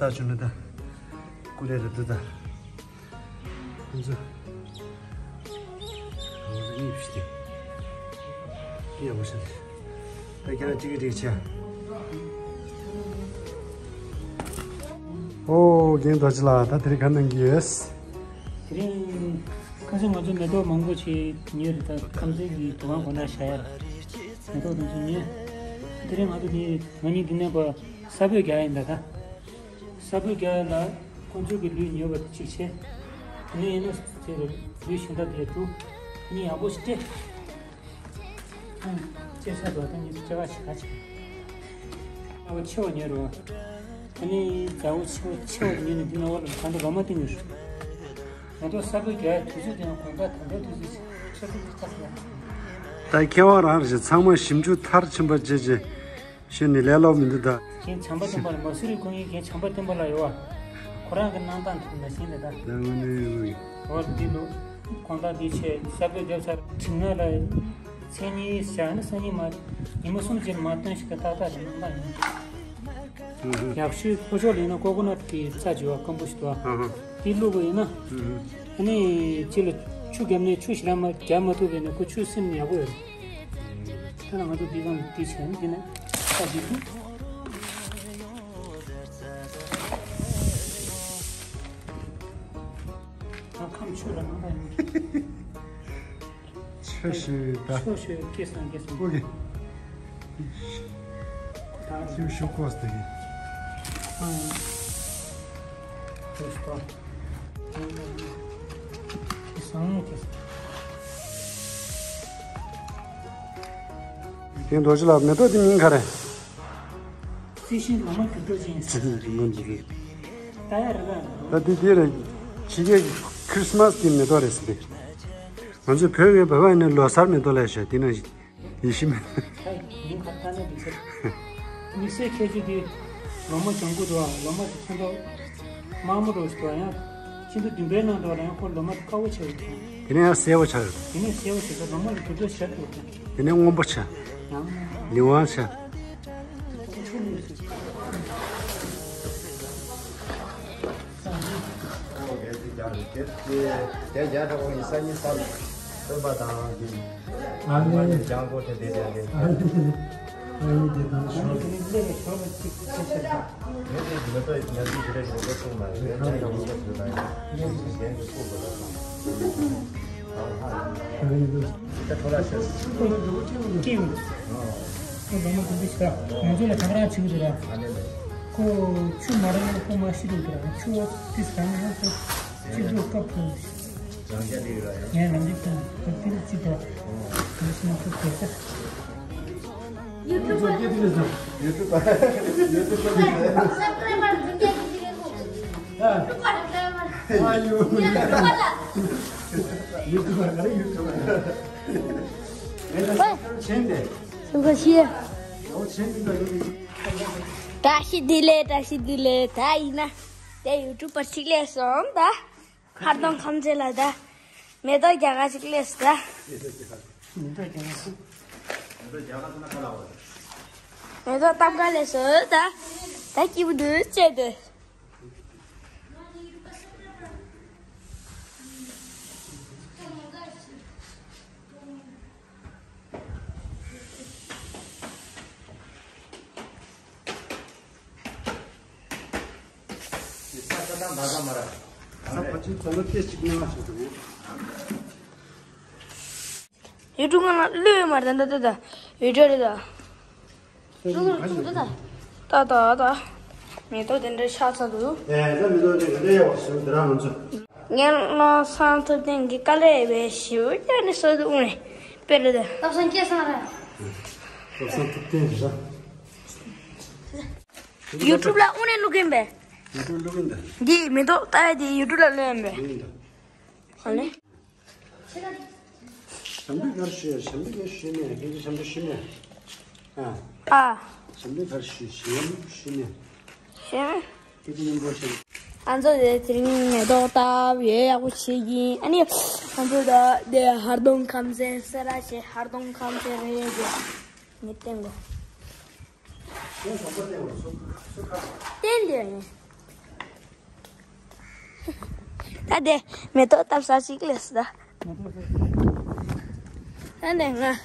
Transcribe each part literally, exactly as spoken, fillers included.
ད་ཆུ་ནི་ད་ཀུ་ལེ་རེད་འདུག་ད། ཁོང་ཚོ་ཁོང་ཚོ་གཉིས་བྱས་ཏེ་ཡག་པོ་བྱས་ཏེ། ད་ཁྱེད་རང་གཅིག་གིས་འགྲིག་ཆེ། ཨོ་རྒན་རྡོ་རྗེ་ལགས། ད་དེ་རིང་ག་གནང་གི་ཡོད། དེ་རིང་ཁ་སང་ང་ཚོ་མེ་ཏོག་མང་པོ་ཞིག་ཉོས་རེད། ད་ཁམས་ཚན་གྱི་དུ་ཁང་གོང་ལ་བཞག་ཡ་རེད། མེ་ཏོག་དེ་ཚོ་ཉོས། དེ་རིང་ང་ཚོ་དེ་ང་གཉིས་འདི་ནས་པ་ས་བོད་རྒྱག་ཡིན་ད་ད། ས་བོད་རྒྱག་ལ་ཁོང་ཚོ་གི་ལུད་ཉོས་པ་དེ་གཅིག་བྱས། དེ་ནས་ཡིན་ན་དེ་རུ་ལུད་གཞན་དག་དེ་དྲུག་དེ་ནས་ཡག་པོ་ཞིག་སྤྲད། ཨང་། ཅེ་ས་དོ་ད་ཉིད་ཅེ་བ་ཞིག་ག་ཅིག་ཨ་བ་ཆེ་བ་ཉོས་རོ། དེ་ནས་མཛའ་བོ་ཆེ་བ་ཆེ་བ་ཉོས་ནས་འདི་ན་བ་ལ་ད་འདི་ལོ་མ་བཏིང་ཡོད། ང་ཚོ་ས་བོད་རྒྱག་དུས་ཚོད་དེ་ཡང་དགོན་པ་དམ་པའི་དུས་ཚོད་ཆེ་ས་དུས་ཚོད་ཚ་ས་ཡ། ད་མཁས་དབང་རང་རེད། ཚང་མ་ཞིབ་འཇུག་མཐར་ཕྱིན་པ་བྱས་རྗེས། ཤོད་ནི་ལས་སླ་པོ་མི་འདུག་ད། རྒན་བྱམས་པ་བསྟན་པ་ལ་མ་སུ་རི་ཁོང་གིས་རྒན་བྱམས་པ་བསྟན་པ་ལ་ཡོད་བ། ཁོ་རང་གི་གནང་སྟངས་ཐུབ་ན་ཤེས་ནས་ད། ད་ང་ནི་ཡོད་གི། འོ་འདི་འདུག་དགོང་དག་འདི་བྱས་ས་བོད་རྒྱབ་ཚར་དྲི་ང་ལ་མཚན་ཉིད་བཞག་ན་སང་ཉིན་མ་ཉི་མ་གསུམ་རྗེས་མ་སྟོན་ཞིག་གི་ཏག་ཏག་རེད་གནང་སྟངས་ཡིན། ཡག་ཤོས་ལྷོ་ཕྱོགས་ལ་ཡིན་ན་ཀོ་ཀོ་ནཊ་གི་རྩྭ་བྱི་བ་སྐམ་པོ་ཞིག་འདུག་ཨ། འདི་བླུགས་པ་ཡིན་ན། ཨ་ནི་ཅི་ལ་ཆུ་བརྒྱབ་ནས་ཆུ་ཞིག་ལ་མ་བརྒྱབ་མ་ཐུབ་པས་ན་ཁོ་ཆུ་སིམ་ནས་ཡག་པོ་ཡོད་རེད། ད་ང་ཚོ་འདི་གང་འདི་བྱས་ན་འདི་ནས་ས་འདི་ཐུག་ང་ཁམས་ཆུ་ལ་ནང་པ་ཡིན། ཆུ་ཞུ་ད། ཆུ་ཞུ་སྐད་སང་སྐད་སང་། ཨོ་ཀེ། ད་ཆུ་ཞུ་ཀོས་དེ་གི། ཨང་། ཆུ་ཞུ་ཀོས། སྐད་སང་སྐད་སང་། དེ་རྡོ་རྗེ་ལགས། མེ་ཏོག་དེ་མིང་ག་རེ། རྩི་ཤིང་ལོ་མ་འགྱུར་འགྲོ་ཅན། རྩི་ཤིང་ལོ་མ་འགྱུར་འགྲོ། ད་ཡ་རེད་ད། ད་འདི་འདི་རེད། ཕྱི་རྒྱལ་གྱི་ཁྲིས་མཱས་གི་མེ་ཏོག་རེད་ཟེར་ཏེ། ང་ཚོའི་བོད་ཀྱི་བོད་པ་ཡིན་ན་ལོ་གསར་མེ་ཏོག་ལབ་ཤག་དེ་ན་ཡེ་ཤེས་མེ་ཏོག་ད་ཡིན་ཁ་ད་ནས་འདི་ཚོ། དམིགས་བསལ་ཁྱད་ཆོས་དེ་ལོ་མ་ལྗང་གུ་འདུག་ཨ། ལོ་མ་དེ་ཚོན་མདོག་དམར་མོ་འདྲ་ཞིག་འདུག་ཨ། ཡང་ཁྱི་མདོག་ལྡུམ་པའི་ནང་འདུག་ཨ། ཡང་ཁོ་ལོ་མ་དེ་དཀར་པོ་ཆགས་ཡོད་ཀྱང་། དེ་ནས་ཡང་སེར་པོ་ཆགས་ཡོད། དེ་ནས་སེར་པོ་ཆགས་ཀྱང་ལོ་མ་གི་འགྱུར་ལྡོག་ཞེ་དྲག་འདུག་ཨ། དེ་ནས་སྔོན་པོ་ཆགས། ཡང་། ལི་ཝང་ཆགས། དེ་རྒྱ་གྲོགས་ཡིན་ས་ཉིན་ས་སྟོན་པ་དང་གི་ཨ་ནི་ལྗང་གུ་དེ་དེ་དེ་དེ། ཨ་ནི་ཨ་ནི་དེ་དང་ཞོར་དེ་ནི་ལས་ཀྱི་ཞོར་ལ་གཅིག་ཆེ་ཆེ་དང་། ངས་དེ་མེ་ཏོག་ཉར་རྒྱུ་དེ་རེད། མེ་ཏོག་སོང་ན་ངས་ད་ཡིན་པ་ཞུ་ན་ཡིན་ཞེས་གཞན་གྱི་སྐུ་དགོས་ལ་སོང་། ད་ཧ་ཡིན། ད་ཁོ་ལ་ཤོད། ཀིང་། ཨོ། ཁོ་ལོ་མ་དེ་འདྲ་ཞིག་ང་ཚོ་ལ་ཐག་རང་བྱེད་ཀྱི་འདུག་ར། ཨ་ནི་ནི། ཁོ་ཆུ་མ་རག་ན་ཁོ་མ་ཤི་འདུག་ར། ཆུ་བོ་དེ་ཟ་ན་ཡང་ཁོ་ཅི་འགྲོ་སྐབས་ཐོན། རང་རྒྱ་འདི་ར་ཡང་། ངས་རང་རྒྱ་ཐོན་ཁོ་དེ་ལ་ཅི་འགྲོ། ཨོ། དེ་ལ་སོང་ཁོ་གོ་ས། ཡུ་ཊུབ་པར། ཡུ་ཊུབ་པར། ཡུ་ཊུབ་པར། སབ་སི་ཀ་རའེ་བར་འཛིན་རྒྱ་གི་ཅི་རེད་གོ། ཨ། ཡུ་ཊུབ་པར། ཨ་ཡོ། ཡུ་ཊུབ་པར་ལ། ཡུ་ཊུབ་པར་ག་རེ་ཡུ་ཊུབ་པར། ཨེ་ད་ཆེན་དེ། སུ་ག་ཤི། ཨོ་ཆེན་དེ་ད་ཡོད་དེ། བཀྲ་ཤིས་བདེ་ལེགས། བཀྲ་ཤིས་བདེ་ལེགས། ད་ཡིན་ན་དེ་ཡུ་ཊུབ་པར་ཞིག་སླེབས་སོང་ད། ཧར་གདོང་ཁམས་ཚན་ལ་ད། མེ་ཏོག་རྒྱ་གར་ཞིག་སླེབས་སོང་ད། མེ་ཏོག་རྒྱ་གར་ཞིག་མེ་ཏོག་སྟབས་ག་ལེ་སོ་ད། ད་སྐྱིད་པོ་འདུག་ཅེས་ཏེ། ས་ཁ་དང་འདྲ་འདྲ་མ་ར། ས་ཕ་ཆིན་ཚོ་ལ་སྐད་ཅིག་ཉན་ཞིག་འདུག་ཡུ་ཊུབ་ང་ལ་བློས་མ་རེད་ད་ད་ད་ཡུ་ཊུབ་རེད་ད། ད་ད་ད། མེ་ཏོག་དེ་འདྲ་ཆགས་ཚར་འདུག་ཨེ་ད་མེ་ཏོག་དེ་ག་འདྲ་ཡག་པོ་བྱུང་འདི་རང་ང་ཚོ། ངན་སློང་སང་ཐུབ་བསྟན་གྱི་དཀའ་ལས་བས་ཞིབ་ཀྱང་ནི་སོ་དུ་དབུང་ནས་དཔེ་རེད་ད། སྟག་སང་སྐྱེས་སང་རེད། སྟག་སང་ཐུབ་བསྟན་རེད་ད། ཡུ་ཊུབ་ལ་དབུང་ནས་བླུག་གིན་པས། ཡུ་ཊུབ་བླུག་གིན་ད། འདི་མེ་ཏོག་ལྟ་ཡ་དེ་ཡུ་ཊུབ་ལ་བླུག་ཡིན་པས། བླུག་གིན་ད། ཨ་ལེ། ཞབས་འདེགས་ག་རེ་ཞུ་ཡ། ཞབས་འདེགས་ག་རེ་ཞུ་ནས་ཁྱེད་ཚོ་ཞབས་འདེགས་ཞུ་ནས། ཨ། ཨ། ཞབས་འདེགས་ག་རེ་ཞུ། ཞབས་ཞུ་ནས། ཞབས། ཁྱེད་ཚོ་མཉམ་པོ་ཞབས། ང་ཚོ་དེ་དེ་རིང་མེ་ཏོག་བཏབ་ཡོད། ཡག་པོ་བྱེད་ཀྱིན། ཨ་ནི་ང་ཚོ་ད་དེ་ཧར་གདོང་ཁམས་ཚན་སེ་ར་བྱེད། ཧར་གདོང་ཁམས་ཚན་རེད་དེ། ངས་བསྟན་གོ། བསྟན་དེ་ཡིན། ད་དེ་མེ་ཏོག་བཏབ་ས་ཞིག་ལས་སོང་ད། ད་ནས་ང་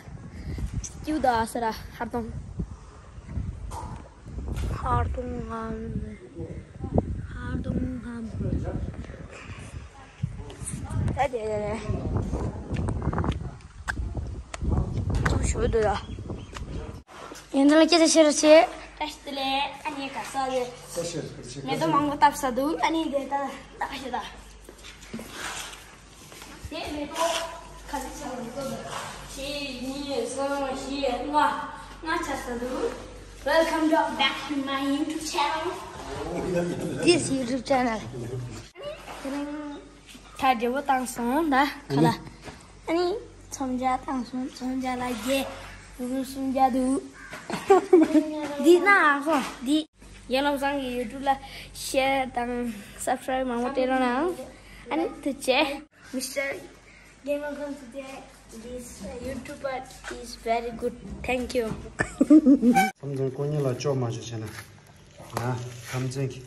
སྐྱུག་ད་ཟེར་ར་ཧར་གདོང་། ཧར་གདོང་ངམ། ཧར་གདོང་ངམ། ད་དེ་རེད། ཐུགས་ཞུ་འདུག་ད། ཡིན་ད་ལ་སྐད་ཆ་བཤད་རོགས་བྱེད། བཀྲ་ཤིས་བདེ་ལེགས། ཨ་ནི་ག་ས་རེད། བཀྲ་ཤིས་བདེ་ལེགས། མེ་ཏོག་མང་པོ་བཏབ་ས་འདུག་ཨ་ནི་དེ་ད་ད་ཤི་ད། དེ་མེ་ཏོག་ག་ཚོད་ཆགས་འདུག་གཅིག་གཉིས་གསུམ་བཞི་ལྔ། ལྔ་ཆགས་ས་འདུག Welcome to, back to my YouTube channel. This YouTube channel. ད་འབྲས་བུ་བཏང་སོང་ད་ཁ་ལ། ཨ་ནི་མཚམས་སྦྱར་བཏང་སོང་། མཚམས་སྦྱར་ལ་རྒྱས་འབྲས་བུ་སུམ་བརྒྱ་འདུག་འདི་ན་ཨ་ཁོ་འདི། ཡང་ལམ་སང་གི་YouTube ལ་ཤེར་དང་སབ་སི་ཀ་རབ་མང་པོ་སྤྲད་རོགས་གནང་། ཨ་ནི་ཐུགས་རྗེ་ཆེ། Mister Gamer Khan today, this uh, YouTuber is very good. Thank you. བསམ་གཏན་དཀོན་གཉེར་ལ་ཅོག་མ་ཅོག་བྱས་ན། ཡང་ཁམས་ཚན་གྱི་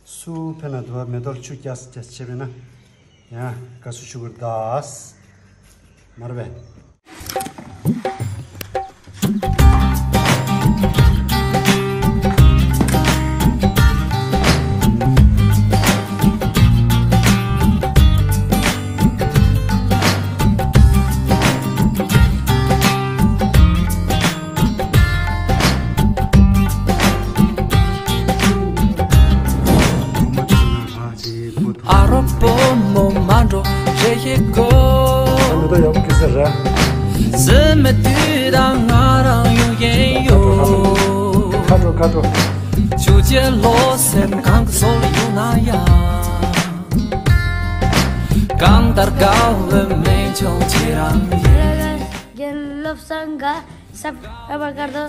སུ་ཕན་ལ་དུ་བ་མེ་ཏོག་ཆུ་རྐྱལ་རྐྱལ་བྱས་པས་ན། ཡང་དགའ་བསུ་ཞུ་དགོས་ད། མར་བས། ཨ་རོ་བུ་མོ་མ་འགྲོ་རེ་ཡེ་གོ། ཨ་ནུ་ད་ཡག་པོ་ཁེ་སར་ར། ཟི་མི་དུས་དང་ང་རང་ཡོང་ཡེ་ཡོ། ཁ་དྲོ་ཁ་དྲོ། ཆུ་ཆེ་ལོ་སེམས་གང་གི་སོལ་ཡོང་ན་ཡ། གང་ལྟར་དགའ་བའི་མེ་མཆོང་ཁྱེད་རང་ཡིན། རྒན་བློ་བཟང་ག་སབ་སྐྲ་བ་དཀར་དོ།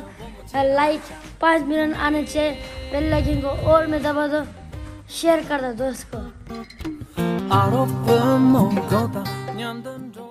लाइक पाँच मिलियन आना चाहिए। Bell icon को ऑल में दबा दो। शेयर कर दो दोस्त को। ཨ་རོ་བུ་མོ་གོ་ད་མཉམ་དུ་འགྲོ།